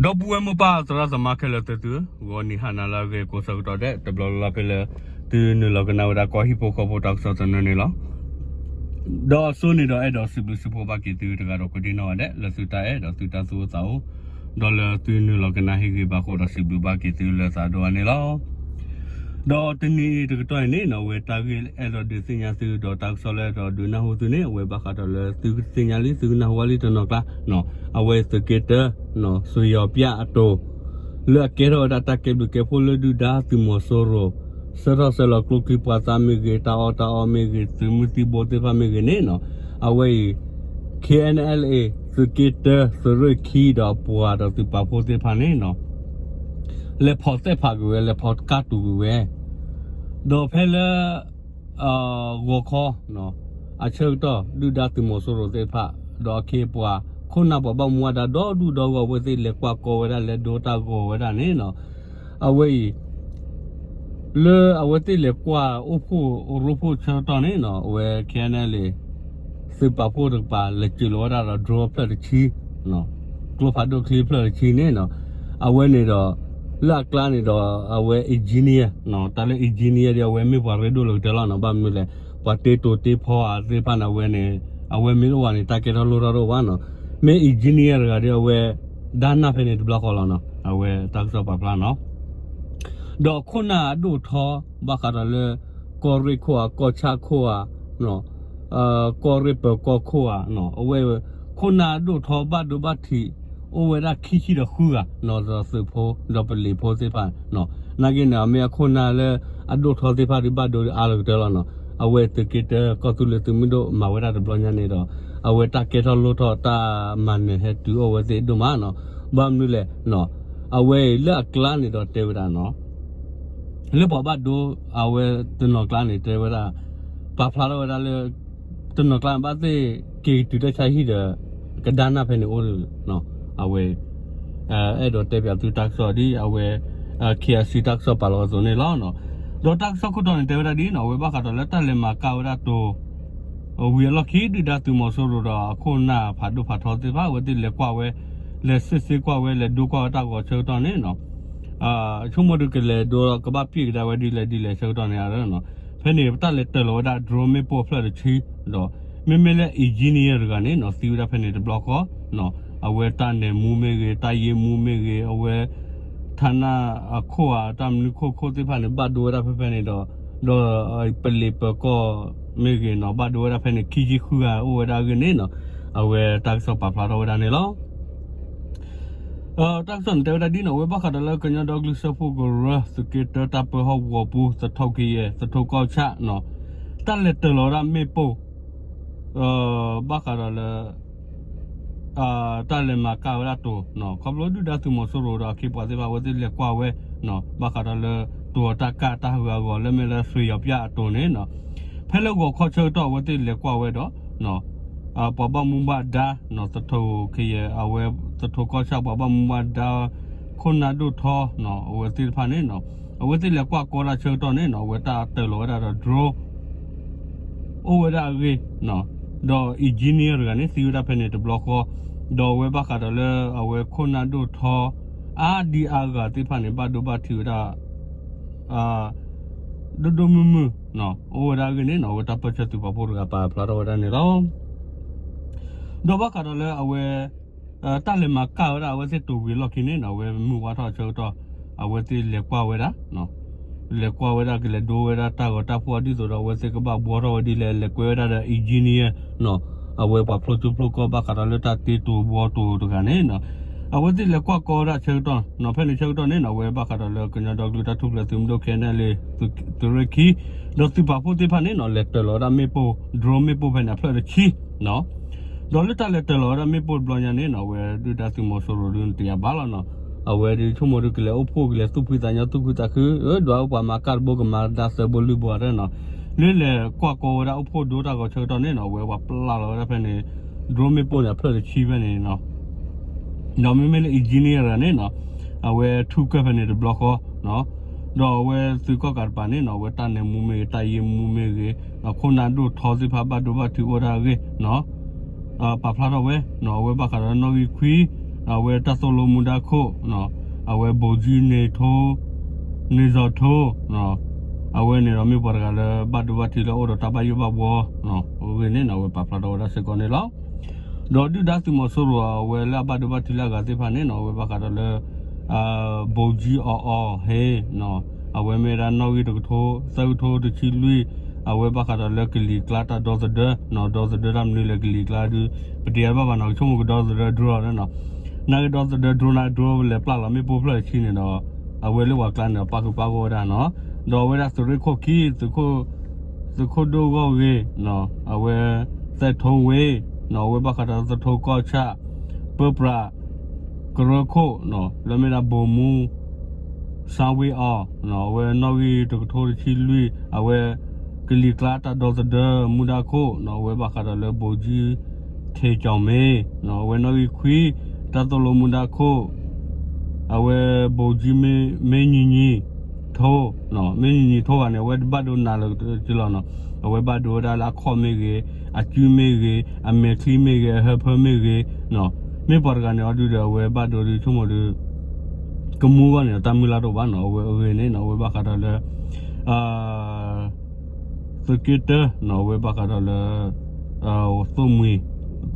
ဒီပုၢ်ဝဲၢ်မိၢ်ပၢ်သရၣ်သမါခဲလၢာ်သ့ၣ်သုဧၢ, ဂီၤနံၤဟါနၤလၢအဂ့ၤကိးဆၢကတီၢ်ဒဲး တဘျီလၢ်လၢ်ဖဲလၢ သုနုာ်လီၤကနၣ်ဝဲဒၣ်ကီၢ်ဟံၣ်ဖိဃီဖိတၢ်ကစီၣ်သနၢၣ်န့ၣ်လီၤ. ဒီးအစိန့ၣ်ဒီးအဲၣ်ဒိးစံးဘျုးစံးဖှိၣ်ဘၣ်က့ၤသုတဂၤဒီးကိးဒံနီၢ်ဂၤဒဲး လၢသုတၢ်အဲၣ်ဒီးသုတၢ်သူၣ်အိၣ်သးအိၣ်, ဒီးလၢသုနုာ်လီၤကနၣ်ဟ့ၣ်ဂံၢ်ဘါဃိဒီးစံးဘျုးဘၣ်က့ၤသုလၢသးဒိၣ်အါန့ၣ်လီၤ. ဒီးတနံၤတကတီၢ်အံၤန့ၣ်နီၢ် အဝဲတၢ်ဂ့ၢ်အဲၣ်ဒိးဒုးသ့ၣ်ညါသု ဒီးတၢ်ကစီၣ်လၢအဲၣ်ဒိးဒုးနၢ်ဟူသုန့ၣ် အဝဲဘၣ်ဃးဒီးလၢသုကသ့ၣ်ညါလံ သုကနၢ်ဟူဝဲလံတနီၤကျါ, အဝဲသုးက့တၢ စယီၤပျၢ်အတိၤ လၢအကဲထီၣ်ဝဲဒၣ်တၢ်ကဲဘျုးကဲဖှိၣ်လၢဒုၣ်ဒါသုးမီၤစိရိၤ ဆှၢထီၣ်ဆှၢလီၤကျိချံမျိာ်သၣ်မ့ၢ်ဂ့ၤ, တၢ်အီၣ်တၢ်အီမ့ၢ်ဂ့ၤ, သုးမုၢ်သံဘိသ့ၣ်တဖၣ်မ့ၢ်ဂ့ၤန့ၣ်နီၢ်, အဝဲအံၤ KNLA သုးက့တၢ သုးရ့ၣ်ခံဒီးအပှၤဒီးသုးပာ်ဖှိၣ်သ့ၣ်တဖၣ်န့ၣ်နီၢ် လဲၤဖီၣ်သဲၣ်ဖးကွံာ်ဝဲ, လဲၤဖီၣ်ကၢ်တူာ်ကွံာ်ဝဲ, ဒီးဖဲလၢ ဂီၤခီ အဆၢကတီၢ် ဒုၣ်ဒါသုးမီၤစိရိၤသ့ၣ်တဖၣ် ဒီးအခ့အပှၤ ခိၣ်နၢ်ပှၤဘၣ်မူဘၣ်ဒါဒီဒူၣ်ဒီဂီၢ် အဝဲသ့ၣ်လဲၤကွၢ်ကီဝဲဒၣ် လဲၤဒိတၢ်ဂီၤဝဲဒၣ်န့ၣ်နီၢ်, အဝဲအံၤ လၢအဝဲသ့ၣ်လဲၤကွၢ်အိၣ်ဖှိၣ်ရိဖှိၣ်ဆၢကတီၢ်န့ၣ်နီၢ် အဝဲ KNLA သုးပာ်ဖှိၣ်တကပၤ လဲၤစၢၤလီၤဝဲဒၣ်ဒီး drone ဖျၢၣ်တဆံ, ကျိဖးဒိၣ်ချံဖျၢၣ်တဆံန့ၣ်နီၢ်, အဝဲန့ၣ်ဒီး လၢအကျါန့ၣ်ဒီး အဝဲ engineer နီၢ် တၢ်လၢ engineer ဒီး အဝဲမ့ၢ်ပှၤရ့ဒိၣ်လီၤကတၢၢ်လီၤနီၢ်, ဘၣ်မနုၤလဲၣ် ပှၤတ့တိၤတ့ဖီဧါသ့ၣ်တဖၣ်န့ၣ် အဝဲန့ၣ် အဝဲမ့ၢ်တအိၣ်ဘၣ်န့ၣ် တၢ်ကဲထီၣ်လိၣ်ထီၣ်တအိၣ်ဘၣ်နီၢ်, မ့ၢ် engineer တဂၤဒီး အဝဲ ဒါနၢ်ဖဲန့ၣ်တဘျီဃီလီၤနီၢ်, အဝဲတၢ်ကစီၣ်ပာ်ဖျါနီၢ် ဒီးခိၣ်နၢ်အဒိၣ်ထီ ဘၣ်ဃးဒီးလၢ ကီၢ်ရ့ၣ်ခိၣ်ဧါ ကီၢ်ဆၣ်ခိၣ်ဧါ ကီၢ်ရ့ၣ်ပၢၤကီၢ်ခိၣ်ဧါနီၢ်, အဝဲ ခိၣ်နၢ်အဒိၣ်ထီဘၣ်ဒိဘၣ်ထံး အိၣ်ဝဲဒၣ်ခံဆံဒီးဃုဂၤနီၢ်, ဒီးသုးဖိ ဒီးပလံၤဖိသ့ၣ်တဖၣ်နီၢ်, နာ်က့န့ၣ် မ့ၢ်အခိၣ်နၢ်လၢအဒိၣ်ထီသ့ၣ်တဖၣ်ဒီး ဘၣ်ဒိအါလီၤကတၢၢ်လီၤနီၢ်, အဝဲသုးက့တၢ ကီၢ်သူလ့ၤသုးမုၢ်ဒိၣ်မၤဝဲဒၣ်တဘျီညါန့ၣ်ဒီး အဝဲတၢ်ကဲထီၣ်လိၣ်ထီၣ်တၢ်မၤနၢၤဟဲတုၤအိၣ်ဝဲသ့ၣ်ဒိၣ်မးနီၢ်, ဘၣ်မနုၤလဲၣ်နီၢ်, အဝဲအံၤလၢအကျါန့ၣ်ဒီးတဲဝဲဒၣ်နီၢ် လၢပှၤဘၣ်ဒိ အဝဲတနီၤကျါန့ၣ် တဲဝဲဒၣ် ပာ်ဖျါထီၣ်ဝဲဒၣ်လၢ တနီၤကျါန့ၣ် ဘၣ်သ့ၣ်က့ၤတုၤတၢ်ဆါဟံၣ်ဒီး ကဒါနၢ်ဖဲန့ၣ်အိၣ်, အဝဲ အဲၣ်ဒိးတဲပၠးသုတၢ်ကစီၣ်ဒ်အဝဲ KIC တၢ်ကစီၣ်ပာ်လီၤအသိးန့ၣ်လီၤ. ဒီးတၢ်ကစီၣ်ခိၣ်တီန့ၣ် တဲဝဲဒၣ်ဒ်နီၢ် အဝဲဘၣ်ဃးဒီးလၢတၢ်လဲၤမၤကၢ်ဝဲဒၣ်တိၤ ဝံၤအလီၢ်ခံ ဒုၣ်ဒါသုးမီၤစိရိၤဒီးအခိၣ်နၢ်ဖးဒိၣ်ဖးထီသ့ၣ်တဖၣ် အဝဲသ့ၣ်လဲၤကွၢ်ဝဲ, လဲၤစ့ၢ်စ့ၢ်ကွၢ်ဝဲ လဲၤဒိကွၢ်ဝဲတၢ်ဂီၤဆၢကတီၢ်န့ၣ်နီၢ် ဆိကမိၣ်ဒုးကလဲၤဒိ ကဘၣ်ပံၣ်ကဒါဝဲဒ်လဲၣ်ဒ်လဲၣ်ဆၢကတီၢ်န့ၣ်ဧါ, ဖဲန့ၣ် တၢ်လဲၤတၢၢ်လီၤဝဲဒၣ် drone မ့ၣ်ပိၢ်ဖျၢၣ်တဆံ, ဒီးမ့မ့ၢ်လၢ engineer တဂၤန့ၣ်နီၢ် သံဝဲဒၣ်ဖဲန့ၣ်တဘျီဃီ, အဝဲတၢ်နဲၣ်မူမ့ၢ်ဂ့ၤ, တၢ်ယ့မူမ့ၢ်ဂ့ၤ, အဝဲ ဌာနအခိၣ်ဧါ တၢ်မနုၤခိၣ်ခိၣ်သ့ၣ်တဖၣ်န့ၣ် ဘၣ်ဒိဝဲဒၣ်ဖဲဖဲန့ၣ်ဒီး, ဒီးပလံၤပၢၤကီၢ်မ့ၢ်ဂ့ၤနီၢ် ဘၣ်ဒိဝဲဒၣ်ဖဲန့ၣ် ခံဆံဃုဂၤအိၣ်ဝဲဒၣ်အဂ့ၢ်န့ၣ်နီၢ် အဝဲတၢ်ကစီၣ်ပာ်ဖျါထီၣ်ဝဲဒၣ်န့ၣ်လီၤ. တၢ်ကစီၣ်န့ၣ်တဲဝဲဒၣ်ဒ်နီၢ် အဝဲဘၣ်ဃးဒီးလၢကညီဒီကလုာ်စၢဖှိၣ်ကရၢ သုးက့တၢ တၢ်ပၢဟီၣ်ကဝီၤပူၤ သထူကယဲၢ် သထူကီၢ်ဆၣ်နီၢ် တၢ်လဲၤတၢၢ်လီၤဝဲဒၣ်မ့ၣ်ပိၢ် ဘၣ်ဃးဒီးလၢ တၢ်လဲၤမၤကၢ်ဝဲဒၣ်တိၤနီၢ် ခီဖျိဒုၣ်ဒါသုးမီၤစိရိၤဒီးအခ့အပှၤသ့ၣ်တဖၣ် အဝဲသ့ၣ်လဲၤကွၢ်ဝဲနီၢ် ဘၣ်ဃးဒီးလၢတိၤတၢ်ကၢ်တၢ်ဟးဂီၤ လၢမ့ၢ်လၢစှ့ၤယီၤပၠၣ်အတိၤန့ၣ်နီၢ် ဖဲလၢဂီၤခီဆၢကတီၢ် အဝဲသ့ၣ်လဲၤကွၢ်ဝဲဒီး ပှၤဘၣ်မူဘၣ်ဒါနီၢ် သထူကယဲၢ် အဝဲသထူကီၢ်ဆၣ် ပှၤဘၣ်မူဘၣ်ဒါ ခိၣ်နၢ်ဒိၣ်ထီနီၢ် အဝဲသ့ၣ်တဖၣ်န့ၣ်နီၢ် အဝဲသ့ၣ်လဲၤကွၢ်ကီတၢ်ဆၢကတီၢ်န့ၣ်နီၢ် အဝဲတၢ်တၢၢ်လီၤဝဲဒၣ်ဒီး drone အိၣ်ဝဲဒၣ်အဂ့ၢ်နီၢ် ဒီး engineer တဂၤန့ၣ် သံဝဲဒၣ်ဖဲန့ၣ်တဘျီဃီ ဒီးအဝဲဘၣ်ဃးဒီးလၢအဝဲခိၣ်နၢ်ဒိၣ်ထီ အါဒံအါဂၤသ့ၣ်တဖၣ်န့ၣ် ဘၣ်ဒိဘၣ်ထံးဝဲဒၣ် ဒိၣ်ဒိၣ်မုၢ်မုၢ်နီၢ် အိၣ်ဝဲဒၣ်အဂ့ၢ်န့ၣ်နီၢ် အဝဲတၢ်ပၢဆှၢသုးပာ်ဖှိၣ်တဂၤပာ်ဖျါထီၣ်ဝဲဒၣ်န့ၣ်လီၤ. ဒီးဘၣ်ဃးဒီးလၢအဝဲ တၢ်လဲၤမၤကၢ်ဝဲဒၣ်အဝဲသ့ၣ်တိၤဝံၤအလီၢ်ခံန့ၣ်နီၢ် အဝဲမုၢ်ဝါထီၣ်အဆၢကတီၢ် အဝဲသ့ၣ်လဲၤကွၢ်ဝဲဒၣ် လဲၤကွၢ်ဝဲဒၣ်ကလဲၤဒိဝဲဒၣ်တၢ်ဂီၤတၢ်ဖှီၣ်ဒ်သိးဒီး အဝဲသ့ၣ်ကဘၣ်ဘှီထီၣ်ဝဲဒ်လဲၣ် လဲၤကွဲဝဲဒၣ်ဒီး engineer နီၢ် အဝဲပှၤဖျိကၠိဖျိကီၢ်ဘၣ်ဃးဒီးလၢတၢ်တ့တိၤဘှီတိၤတဂၤန့ၣ်နီၢ် အဝဲသ့ၣ်လဲၤကွၢ်ကီဝဲဒၣ်ဆၢကတီၢ်နီၢ် ဖဲန့ၣ်ဆၢကတီၢ်န့ၣ်နီၢ် အဝဲဘၣ်ဃးဒီးလၢကညီဒီကလုာ်တၢ်ထူၣ်ဖျဲးသုးမုၢ်ဒိၣ် ခဲနလ့ သုးရ့ၣ်ခံ ဒီးသုးပာ်ဖှိၣ်သ့ၣ်တဖၣ်န့ၣ်နီၢ် လဲၤတၢၢ်လီၤဝဲဒၣ်မ့ၣ်ပိၢ် drone မ့ၣ်ပိၢ်ဖဲန့ၣ်အဖျၢၣ်တဆံနီၢ် ဒီးလၢတၢ်လဲၤတၢၢ်လီၤဝဲဒၣ်မ့ၣ်ပိၢ်တဘျီညါန့ၣ်နီၢ် အဝဲဒုၣ်ဒါသုးမီၤစိရိၤဒုးတယာ်ဘၣ်လီၤနီၢ် အဝဲဒုးဆိကမိၣ်ဒုးကလဲၤအိၣ်ဖှိၣ်ကလဲၤသူၣ်ဖှံသးညီသူၣ်ခုသးခု ဒွးအိၣ်ပှၤမၤကၢ်တဘိကမၤဒါသၢဘိလွံၢ်ဘိတနီၢ် လၢလဲၤကွၢ်ကီဝဲဒၣ်အိၣ်ဖှိၣ်ဒိတၢ်ဂီၤဆၢကတီၢ်န့ၣ်နီၢ် အဝဲပှၤပျၢ်လီၤဝဲဒၣ်ဖဲန့ၣ် drone မ့ၣ်ပိၢ်န့ၣ်အဖျၢၣ်တဆံဖဲန့ၣ်နီၢ် ဒီးမ့မ့ၢ်လၢ engineer န့ၣ်နီၢ် အဝဲထုကၢၢ်ဖဲန့ၣ်တဘျီဃီ ဒီးအဝဲသုးကီၣ်ကးတပၤန့ၣ်နီၢ် အဝဲတၢ်နဲၣ်မူမ့ၢ်ဂ့ၤ တၢ်ယ့မူမ့ၢ်ဂ့ၤ ခိၣ်နၢ်ဒိၣ်ထီသ့ၣ်တဖၣ်ဘၣ်ဒိဘၣ်ထံးအိၣ်ဒၣ်အဂ့ၢ်နီၢ် ပာ်ဖျါထီၣ်ဝဲနီၢ် အဝဲဘၣ်ဃးဒီးနီၣ်ဂံၢ်ခွံ အဝဲတၢ်သိၣ်လိမူဒါခိၣ်, အဝဲဘိၣ်ကၠံန့ၣ်ထိ, န့ၣ်စီၤထိ, အဝဲန့ၣ်ဒီးမ့ၢ်ပှၤတဂၤလၢဘၣ်ဒိဘၣ်ထံးလၢအအိၣ်ဒီးတၢ်ဘၣ်ယိၣ်ဘၣ်ဘှီ, အဂ့ၢ်န့ၣ် အဝဲပာ်ဖျါထီၣ်ဝဲဒၣ်စ့ၢ်ကီးန့ၣ်လီၤ. ဒီးဒုၣ်ဒါသုးမီၤစိရိၤအဝဲလၢအဘၣ်ဒိဘၣ်ထံးလၢအဂၤသ့ၣ်တဖၣ်န့ၣ် အဝဲဘၣ်ဃးဒီးလၢ ဘိၣ်ကၠံအီၣ်အီၣ်ဟ့ အဝဲမ့ၢ်ဝဲဒၣ်နီၣ်ဂံၢ်တကထိ သၢကထိတဆံလွံၢ်, အဝဲဘၣ်ဃးဒီးလၢကလံၤကျါတၢ်ဒီသဒၢ, ဒီသဒၢတၢ်မနုၤလဲၣ်ကလံၤကျါဒုး ပတဲအါဘၣ်ဘၣ်နီၤ ကဆိကမိၣ်ကဒီသဒၢ drone န့ၣ်နီၤ, နာ်က့ဒီသဒၢ drone န့ၣ် drone လဲၤပျၢ်လီၤမ့ၣ်ပိၢ်ဖျၢၣ်တဆံန့ၣ်ဒီး အဝဲလၢပှၤကျါန့ၣ်ဒီးပၣ်ဃုာ်ပၣ်ဂီၢ်ဝဲဒၣ်နီၤ, ဒီးအဝဲဒၣ်သုးရ့ၣ်ခိၣ်ခံ သုးခိၣ်ဒိၣ်ဂီၢ်ဂ့ၤ အဝဲ သဲးထိဝ့ၢ်, အဝဲဘၣ်ဃးဒီးသထိကီၢ်ဆၣ်, ပၢပြး ကရၢခိၣ် လၢမ့ၢ်ဒၣ်ဘိၣ်မူ စါဝ့အီၤ, အဝဲနီၣ်ဂံၢ်တကထိတဆံလွံၢ်, အဝဲ ကလံၤကျါတၢ်ဒီသဒၢမူဒါခိၣ်, အဝဲဘၣ်ဃးဒီးလၢဘိၣ်ကၠံ ထ့ကၠီၣ်မ့ၢ်, အဝဲနီၣ်ဂံၢ်ခွံ တၢ်သိၣ်လိမူဒါခိၣ် အဝဲဘိၣ်ကၠံ မ့ၢ်ညီညီထိ, မ့ၢ်ညီညီထိဂၤန့ၣ် အဝဲဘၣ်ဒိနးလၢာ်က့ၤလီၤနီၤ, အဝဲဘၣ်ဒိဝဲဒၣ်လၢအခီၣ်မ့ၢ်ဂ့ၤ, အစုမ့ၢ်ဂ့ၤ, အမဲာ်ချံမ့ၢ်ဂ့ၤ, အဟၢဖၢမ့ၢ်ဂ့ၤ, မ့ၢ်ပှၤတဂၤန့ၣ်အီၤဒုဒီး အဝဲဘၣ်ဒိဒုဆိကမိၣ်ဒု ကမူဂီၢ်န့ၣ်ဒီးတၢ်မုၢ်လၢ်တအိၣ်ဘၣ်နီၤ, အဝဲအဂ့ၢ်န့ၣ်နီၤ အဝဲဘၣ်ဃးဒီးလၢ သုးက့တၢနီၤ အဝဲဘၣ်ဃးဒီးလၢ သိၣ်မှံၤ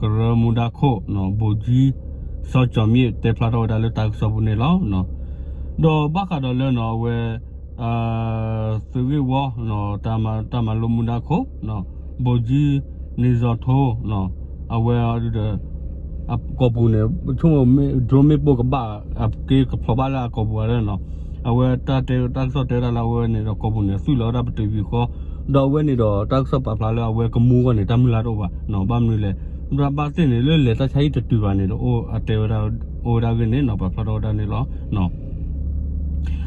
ကရၢမူဒါခိၣ် ဘိၣ်ကၠံ စီၤကၠီၣ်မ့ၣ် တဲဖျါထီၣ်ဝဲဒၣ်လၢတၢ်ကစီၣ်ပူၤန့ၣ်လီၤ. ဒီးဘၣ်ဃးဒီးလၢနီၤ အဝဲ သုးဂ့ၢ်ဝီ တၢ်မၤလိမူဒါခိၣ် ဘိၣ်ကၠံ န့ၢ်စီၤထိ အဝဲဒီး ကိာ်ပူၤန့ၣ် ဆိကမိၣ် drone မ့ၣ်ပိၢ်ကဘၣ် အက့ကဖျိးဘၣ်လၢအကိာ်ပူၤဧါနီၤ, အဝဲတၢ်တဲတၢ်ကစီၣ်တဲဝဲဒၣ်လၢအဝဲန့ၣ်ဒီးကိာ်ပူၤန့ၣ် သွံၣ်လီၤဝဲဒၣ်ပတုာ်ပံၤဃီ, ဒီးအဝဲန့ၣ်ဒီးတၢ်ကစီၣ်ပာ်ဖျါလၢအဝဲကမူဂီၢ်န့ၣ် တၢ်မုၢ်လၢ်တအိၣ်ဘၣ်နီၤ, ဘၣ်မနုၤလဲၣ် ဘၣ်သ့ၣ်န့ၣ် လၢလဲၤတၢ်ဆါဟံၣ်တတုၤဘၣ်န့ၣ်ဒီး အိၣ်အတဲဝဲဒၣ် အိၣ်ဝဲဒၣ်ဂ့ၢ်န့ၣ်နီၤ ပာ်ဖျါထီၣ်ဝဲဒၣ်န့ၣ်လီၤ.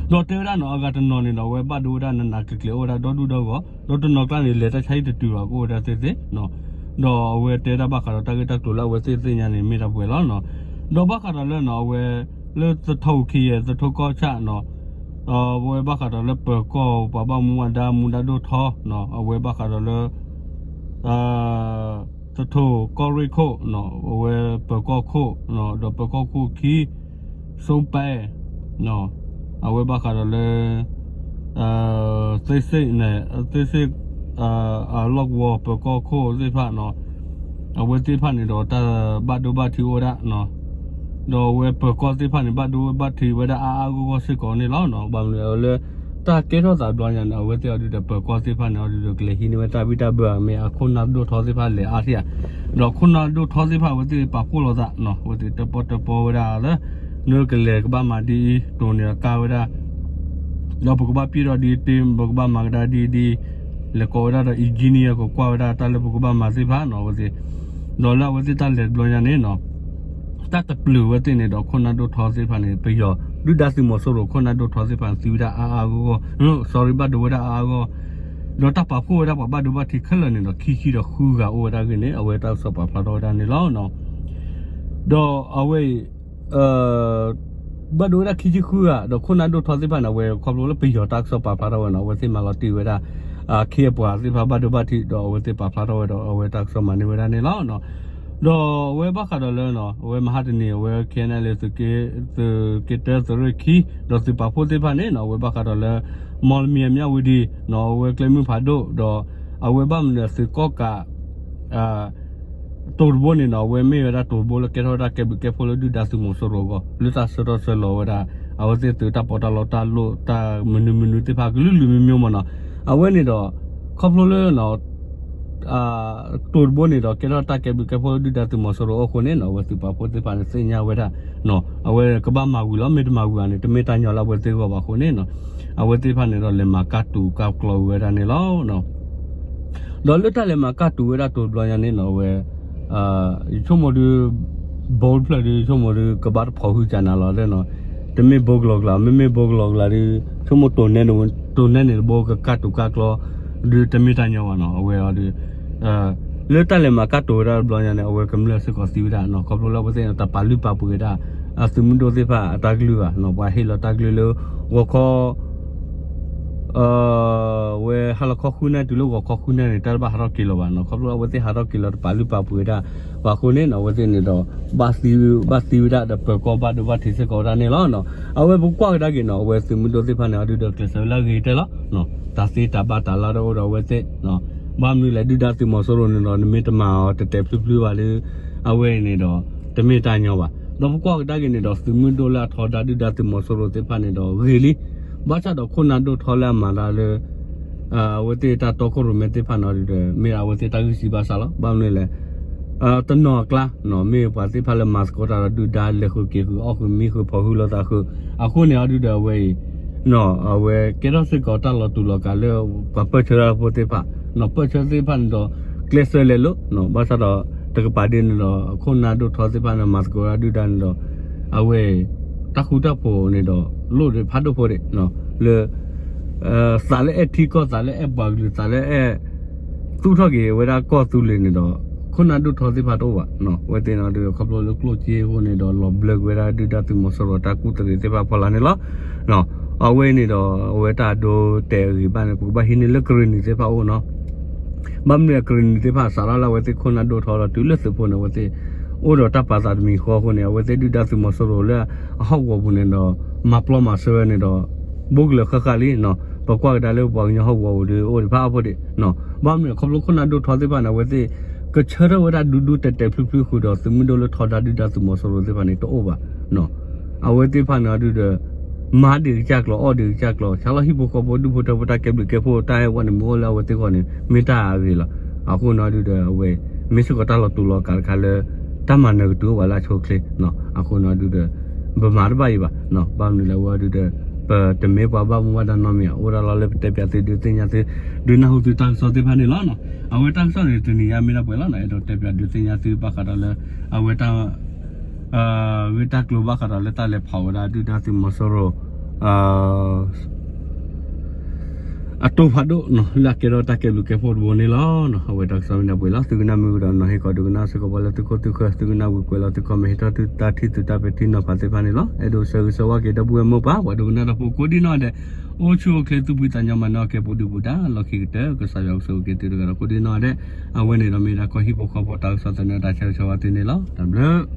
ဒီးတဲဝဲဒၣ်နီၤ အဂၤတနီၤန့ၣ်ဒီး အဝဲဘၣ်ဒိဝဲဒၣ်နးနးကျံၤကျံၤ အိၣ်ဝဲဒၣ်ဒီဒူၣ်ဒီဂီၢ်, ဒီးတနီၤကျါန့ၣ် လဲၤတၢ်ဆါဟံၣ်တတုၤဘၣ်ကအိၣ်ဝဲဒၣ်သ့သ့နီၤ, ဒီးအဝဲတဲဒၣ်ဘၣ်ဃးဒီးတၢ်ဂ့ၢ်တၢ်ကျိၤလၢအဝဲသ့ၣ်သ့ၣ်ညါန့ၣ် မ့ၢ်တၢ်ပှဲၤလီၤနီၤ. ဒီးဘၣ်ဃးဒီးလၢနီၤ အဝဲ လၢသထူၣ်ခံယဲၢ် သထူၣ်ကီၢ်ဆၣ်နီၤ, အဝဲဘၣ်ဃးဒီးလၢပၢၤကီၢ်ပှၤဘၣ်မူဘၣ်ဒါမူဒါဒိၣ်ထီနီၤ, အဝဲဘၣ်ဃးဒီးလၢ သထူၣ်ကီၢ်ရ့ၣ်ခိၣ်နီၤ, အဝဲပၢၤကီၢ်ခိၣ်နီၤ, ဒီးပၢၤကီၢ်ခိၣ်ခံ စိပဲ အဝဲဘၣ်ဃးဒီးလၢ သ့စ့ၣ်န့ၣ် သ့စ့ၣ် အလီၢ်ကဝီၤပၢၤကီၢ်ခိၣ်သ့ၣ်တဖၣ်နီၤ, အဝဲသ့ၣ်တဖၣ်န့ၣ်ဒီးတၢ်ဘၣ်ဒိဘၣ်ထံးအိၣ်ဝဲဒၣ်နီၤ, ဒီးအဝဲပၢၤကီၢ်သ့ၣ်တဖၣ်န့ၣ် ဘၣ်ဒိဘၣ်ထံးဝဲဒၣ်အါအါဂီၢ်ဂီၢ်စ့ၢ်ကီးန့ၣ်လီၤ. ဘၣ်မနုၤလၢ တၢ်ကဲထီၣ်သးဘျီညါန့ၣ် အဝဲသ့ၣ်အီၤဒုဒီးပၢၤကီၢ်သ့ၣ်တဖၣ်န့ၣ် အီၤဒုဒီးကလဲၤဟံးန့ၢ်ဝဲတၢ်ဘံၣ်တၢ်ဘၢမ့ၢ်အခိၣ်နၢ်ဒိၣ်ထီသ့ၣ်တဖၣ်လဲၤအါထံၣ်ဧါ, ဒီးခိၣ်နၢ်ဒိၣ်ထီသ့ၣ်တဖၣ်အဝဲသ့ၣ်ပာ်ဖှိၣ်လိာ်သးနီၤ, အဝဲသ့ၣ်တပီၢ်တပီၢ်ဝဲဒၣ်လၢ နကလဲၤကဘၣ်မၤဒ်အံၤ တိၢ်န့ၢ်အကါဝဲဒၣ် ဒီးပကဘၣ်ပံၢ်ထီၣ်ဒ်အံၤ ပကဘၣ်မၤကဒါဒ်အံၤဒ်အံၤ, လဲၤကိးဝဲဒၣ်ဒီး engineer ကကွၢ်ဝဲဒၣ်တၢ်လၢပကဘၣ်မၤသ့ၣ်တဖၣ်နီၤ အဝဲသ့ၣ်, ဒီးလၢအဝဲသ့ၣ်တၢ်လဲၤတဘျီညါန့ၣ်နီၤ တၢ်တပျုာ်ဝဲသ့ၣ်န့ၣ်ဒီးခိၣ်နၢ်ဒိၣ်ထီသ့ၣ်တဖၣ်န့ၣ် ပယီၤ ဒုၣ်ဒါသုးမီၤစိရိၤခိၣ်နၢ်ဒိၣ်ထီသ့ၣ်တဖၣ်န့ၣ် သံဝဲဒၣ်အါအါဂီၢ်ဂီၢ်, sorry ဘၣ်ဒိဝဲဒၣ်အါအါဂီၢ်, ဒီးတၢ်ပာ်ဖှိၣ်ဝဲဒၣ်ပှၤဘၣ်ဒိဘၣ်ထံးခဲလၢာ်န့ၣ်ဒီး ခံဆံဒီးဃုဂၤအိၣ်ဝဲဒၣ်အဂ့ၢ်န့ၣ် အဝဲတၢ်ကစီၣ်ပာ်ဖျါထီၣ်ဝဲဒၣ်န့ၣ်လီၤ. ဒီးအဝဲအံၤ ဘၣ်ဒိဝဲဒၣ်ခံဆံဃုဂၤ ဒီးခိၣ်နၢ်ဒိၣ်ထီသ့ၣ်တဖၣ်န့ၣ် အဝဲခီဖျိလၢပယီၤတၢ်ကစီၣ်ပာ်ဖျါထီၣ်ဝဲနီၤ အဝဲသ့ၣ်မၤလီၤတံၢ်ဝဲဒၣ် အခ့အပှၤသ့ၣ်တဖၣ်ဘၣ်ဒိဘၣ်ထံး ဒီးအဝဲသ့ၣ်ပာ်ဖျါထီၣ်ဝဲဒီး အဝဲတၢ်ကစီၣ်မၤန့ၢ်ဝဲဒၣ်န့ၣ်လီၤ. ဒီးအဝဲဘၣ်ဃးဒီးလၢ အဝဲမဟါတနံၤ အဝဲ ခဲအံၤန့ၣ်လၢ သုးက့တၢသုးရ့ၣ်ခံ ဒီးသုးပာ်ဖှိၣ်သ့ၣ်တဖၣ်န့ၣ်နီၤ အဝဲဘၣ်ဃးဒီးလၢ မီၣ်လမံၤအမၠၣ်ဝတံၤနီၤ အဝဲကျဲမုၢ်ဖးဒိၣ် ဒီးအဝဲဘၣ်မနုၤသုးကီၣ်ကး တိၤတဘိန့ၣ်နီၤ အဝဲမ့ၢ်ဝဲဒၣ်တိၤတဘိလၢကဲထီၣ်ဝဲဒၣ်ကဲဘျုးကဲဖှိၣ်လၢဒုၣ်ဒါသုးမီၤစိရိၤအဂီၢ် လၢတၢ်ဆၢထီၣ်ဆၢလီၤဝဲဒၣ် အဝဲသ့ၣ်သုးတၢ်ပီးတၢ်လီတၢ်လိၣ်တၢ်မနုၤမနုၤသ့ၣ်တဖၣ်ကလုာ်လုာ်မံၤမံၤမ့ၢ်နီၤ အဝဲန့ၣ်ဒီး ခီဖျိလၢ တိၤတဘိန့ၣ်ဒီး ကဲထီၣ်တၢ်ကဲဘျုးကဲဖှိၣ်လၢဒုၣ်ဒါသုးမီၤစိရိၤအအိၣ်အဃိန့ၣ်နီၤ အဝဲသုးပာ်ဖှိၣ်သ့ၣ်တဖၣ်န့ၣ် သ့ၣ်ညါဝဲဒၣ် အဝဲကဘၣ်မၤဝံၤလီၤ မ့ၢ်တမၤဝံၤဘၣ်န့ၣ် တမ့ၢ်တၢ်ညီလၢအဝဲသ့ၣ်အဂီၢ်ဘၣ်အဃိန့ၣ်နီၤ အဝဲသ့ၣ်တဖၣ်န့ၣ်ဒီးလဲၤမၤကၢ်တူာ်ကၢ်ကျီဝံၤဝဲဒၣ်န့ၣ်လီၤ. ဒီးလၢတၢ်လဲၤမၤကၢ်တူာ်ဝဲဒၣ်တိၤတဘျီညါန့ၣ်နီၤ အဝဲ ယဆိကမိၣ်ဒုး ဘိတဖျၢၣ်ဒုး ယဆိကမိၣ်ဒုး ကဘၣ်တဖိးဟုကၢ်နၤလီၤနီၤ တမ့ၢ်ဘိကလီကလၤ မ့မ့ၢ်ဘိကလီကလၤဒုး ဆိကမိၣ်တိၤနဲန့ၣ် တိၤနဲန့ၣ်တဘိကကၢ်တူာ်ကၢ်ကျီ ဒုးတမ့ၢ်တၢ်ညီဘၣ်နီၤ အဝဲအီၤဒုး လၢတၢ်လဲၤမၤကၢ်တူာ်ဝဲဒၣ်တဘျီညါန့ၣ် အဝဲကမျၢၢ်စ့ၢ်ကီးသံဝဲဒၣ်နီၤ ခီဖျိလၢအဝဲသ့ၣ်န့ၣ် တပာ်လုၢ်ပာ်ပှ့ၤဝဲဒၣ် အသုးမုၢ်ဒိၣ်သ့ၣ်တဖၣ်အတၢ်ကလုၢ်ဘၣ်နီၤ ပှၤဟ့ၣ်လီၤတၢ်ကလုၢ်လၢ ဂီၤခီ အ အဝဲဟါလီၤခီဃုနၣ်ရံၣ်တုၤလၢဂီၤခီဃုနၣ်ရံၣ်န့ၣ် တၢ်တဘၣ်ဟးထီၣ်က့ၤလီၤဘၣ်နီၤ. ခီဖျိအဝဲသ့ၣ်ဟးထီၣ်က့ၤလီၤတပာ်လုၢ်ပာ်ပှ့ၤဒၣ်ဘၣ်အဃိန့ၣ်နီၤ အဝဲသ့ၣ်န့ၣ်ဒီး ဘၣ်သံ, ဘၣ်သံဝဲဒၣ်ဒီးပၢၤကီၢ်ဘၣ်ဒိဘၣ်ထံးစ့ၢ်ကီးဝဲဒၣ်န့ၣ်လီၤ. အဝဲပကွၢ်ကဒါက့ၤနီၤ အဝဲသုးမုၢ်ဒိၣ်သ့ၣ်တဖၣ်န့ၣ် အဒုဒီးကျဲးစၢးဝဲလၢအဂ့ၤကတၢၢ်လီၤ. တၢ်သ့တၢ်ဘၣ်တၢ်လၢတအိၣ်ဒီးအဝဲသ့ၣ် ဘၣ်မနုၤလဲၣ် ဒုၣ်ဒါသုးမီၤစိရိၤန့ၣ်ဒီး နမ့ၢ်တမၤအီၤတဲာ်တဲာ်ဖျုဖျုဘၣ်ဒီး အဝဲအံၤန့ၣ်ဒီး တမ့ၢ်တၢ်ညီဘၣ်. ဒီးပကွၢ်ကဒါက့ၤန့ၣ်ဒီး သုးမုၢ်ဒိၣ်လၢအထီဒါဒုၣ်ဒါသုးမီၤစိရိၤသ့ၣ်တဖၣ်န့ၣ်ဒီးဂ့ၤလံ. ဘၣ်ဆၣ်ဒီးခိၣ်နၢ်ဒိၣ်ထီလၢအမၤတၢ်လၢ အဝဲသ့ၣ်တၢ်တီခိၣ်ရိၣ်မဲသ့ၣ်တဖၣ်န့ၣ်ဒီး မ့ၢ်ဒၣ်အဝဲသ့ၣ်တၢ်ဂံၢ်စၢ်ဘၣ်ဆၣ်လီၤ. ဘၣ်မနုၤလဲၣ် တနီၤအကျါ မ့ၢ်ပှၤသ့ၣ်တဖၣ်လၢမၤသကိးတၢ်ဒီးဒုၣ်ဒါလဲၤဃုာ်က့ၤဃုာ်အီၣ်ဃုာ်မံဃုာ်ဖီၣ်ဃုာ်လိာ်သးဃုာ် အဃိန့ၣ်အဒုဒီးအဝဲအံၤ အဝဲကဲထီၣ်စ့ၢ်ကီးတၢ်လီၤတူာ်လီၤကာ်လၢ ပှၤပၢၢ်ဆၢဖိသ့ၣ်တဖၣ် ပၢၢ်ဆၢသ့ၣ်တဖၣ်န့ၣ်ဒီး ကျဲးစၢးလဲၤလိာ် ဘၣ်ဆၣ်ဒီး တကပၤဒ်န့ၣ်ဒီး အခိၣ်နၢ်ဒိၣ်ထီသ့ၣ်တဖၣ်န့ၣ် မၤသကိးတၢ်ဒုၣ်ဒါန့ၣ်ဒီး အဝဲ တၢ်ဃူတၢ်ဖိးန့ၣ်ဒီး လိၣ်ဒံးဖးဒိၣ်ဖိဒံး လၢ သးလၢအဲၣ်ထံကီၢ် သးလၢအဲၣ်ပှၤကလုာ် သးလၢအဲၣ် သူၣ်ထီၣ်က့ၤဝဲဒၣ်ကီၢ်သူလ့ၤန့ၣ်ဒီး ခိၣ်နၢ်ဒိၣ်ထီသ့ၣ်တဖၣ်တအိၣ်ဘၣ်. အဝဲသ့ၣ်န့ၣ်ဒီး ခီဖျိလၢကျိၣ်စ့အဃိန့ၣ်ဒီး လီၤဘျၢက့ၤဝဲဒၣ်ဒုၣ်ဒါသုးမီၤစိရိၤတၢ်ကူၣ်တရံးသ့ၣ်တဖၣ်ဖီလာ်န့ၣ်လီၤ. အဝဲန့ၣ်ဒီး အဝဲတၢ်ဒိတဲာ်အဂ့ၤဘၣ်န့ၣ် ပကဘၣ်ဟံးန့ၢ်လၢကရ့ၣ်နံၤသ့ၣ်တဖၣ်အအိၣ်နီၤ ဘၣ်မနုၤအကရ့ၣ်နံၤသ့ၣ်တဖၣ် စးထီၣ်လၢအဝဲသ့ၣ်ခိၣ်နၢ်ဒိၣ်ထီဒီးတုၤလၢသုးဖိန့ၣ် အဝဲသ့ၣ် အိၣ်ဒီးတၢ်ပာ်သးတမံၤဃီအဃိန့ၣ် အဝဲသ့ၣ်ဒုၣ်ဒါသုးမီၤစိရိၤလၢအဟီၣ်ကဝီၤပူၤန့ၣ်ဒီး မၤပျီမၤဆှၢဝဲန့ၣ်ဒီး ဘူးကလၢာ်ဃၣ်ဃၣ်လံနီၤ. ပကွၢ်ကဒါလၢပပှၤကညီဟီၣ်ကဝီၤပူၤဒီး အိၣ်ဒံးဖးအါဖိဒံး ဘၣ်မနုၤခီဖျိခိၣ်နၢ်ဒိၣ်ထီသ့ၣ်တဖၣ်န့ၣ် အဝဲသ့ၣ် ကဆၢထၢၣ်ဝဲဒၣ်ဒူဒူတဲာ်တဲာ်ဖျုဖျုဃုာ်ဒီး သုးမုၢ်ဒိၣ်လၢထီဒါဒုၣ်ဒါသုးမီၤစိရိၤသ့ၣ်တဖၣ်န့ၣ် တအိၣ်ဘၣ် အဝဲသ့ၣ်တဖၣ်န့ၣ်အဒုဒီး မၤဒံးကစၢ်ကျိာ် အီၣ်ဒံးကစၢ်ကျိာ် ဆါလီၤဟံၣ်ဖိဃီဖိဒူၣ်ဖိထၢဖိတၢ်ကဲဘျုးကဲဖှိၣ် တၢ်အဲၣ်ဝဲန့ၣ် မ့ၢ်အိၣ်လၢအဝဲသ့ၣ်အဂီၢ်န့ၣ် မ့ၢ်တၢ်အဂ့ၤလီၤ. အဃိန့ၣ်အဒုဒီး အဝဲ မ့ၢ်စ့ၢ်ကီးတၢ်လီၤတူာ်လီၤကာ်တခါလၢ တၢ်မၤနၢၤကတုၤအိၣ်ဘၣ်လၢအဆိအချ့ အဃိန့ၣ်အဒုဒီး ပမၤတဘၣ်အံၤဘၣ် ဘၣ်မနုၤလဲၣ် အဝဲအဒုဒီး ပတမ့ၢ်ပှၤဘၣ်မူဘၣ်ဒါနီတမံၤ အိၣ်ဒၣ်လီၤလၢပတဲပၠးသုဒုးသ့ၣ်ညါသု ဒုးနၢ်ဟူသုတၢ်ကစီၣ်သ့ၣ်တဖၣ်န့ၣ်လီၤ. အဝဲတၢ်ကစီၣ်န့ၣ် တနံၤညါမ့ၢ်ဒၣ်ပှဲၤလီၤ အဲၣ်ဒိးတဲပၠးဒုးသ့ၣ်ညါသုဘၣ်ဃးဒီးလၢ အဝဲတၢ် ဂ့ၢ်တၢ်ကျိၤဘၣ်ဃးဒီးလၢတၢ်လဲၤဖီၣ်ဝဲဒၣ်ဒုၣ်ဒါသုးမီၤစိရိၤ အတိၢ်ဖးဒိၣ် လၢအကဲထီၣ်တၢ်ကဲဘျုးကဲဖှိၣ်တဘိန့ၣ်လီၤ. အဝဲတၢ်ကစီၣ်မ့ၢ်ဒၣ်ပှဲၤလီၤ သုကနၣ်မုာ်ကဒီးနီၢ်ဟ့ၣ်ကီး ဒုးကနၣ်စ့ၢ်ကီးပှၤလၢသုခိၣ်သုဃၢၤ သုကနၣ်ဝံၤကွဲးလီၤသု comment ဟ့ၣ်ထီၣ်သုတၢ်ထံၣ်သုတၢ်ပဲာ်ထံနီၤဖးသ့ၣ်တဖၣ်န့ၣ်လီၤ. အဲၣ်ဒိးဆၢဂ့ၤဆၢဝါက့ၤဒီပုၢ်ဝဲၢ်မိၢ်ပၢ် ပှၤဒိကနၣ်တၢ်ဖိကိးဒံနီၢ်ဒဲး အိၣ်ဆူၣ်အိၣ်ချ့သူၣ်ဖှံသးညီမၤနၢၤအီၣ်ကဲပူၤဒုၣ်ပူၤဒါ လီၢ်ခံကတၢၢ် ကစၢ်ယွၤကဆိၣ်ဂ့ၤက့ၤသုတဂၤဒီးကိးဒံနီၢ်ဒဲး အဝဲန့ၣ်ဒီးမ့ၢ်ဒၣ်ကီၢ်ဟံၣ်ဖိဃီဖိတၢ်ကစီၣ်သန့တၢ်ဆၢဂ့ၤဆၢဝါသုန့ၣ်လီၤ. တၢ်ဘျုး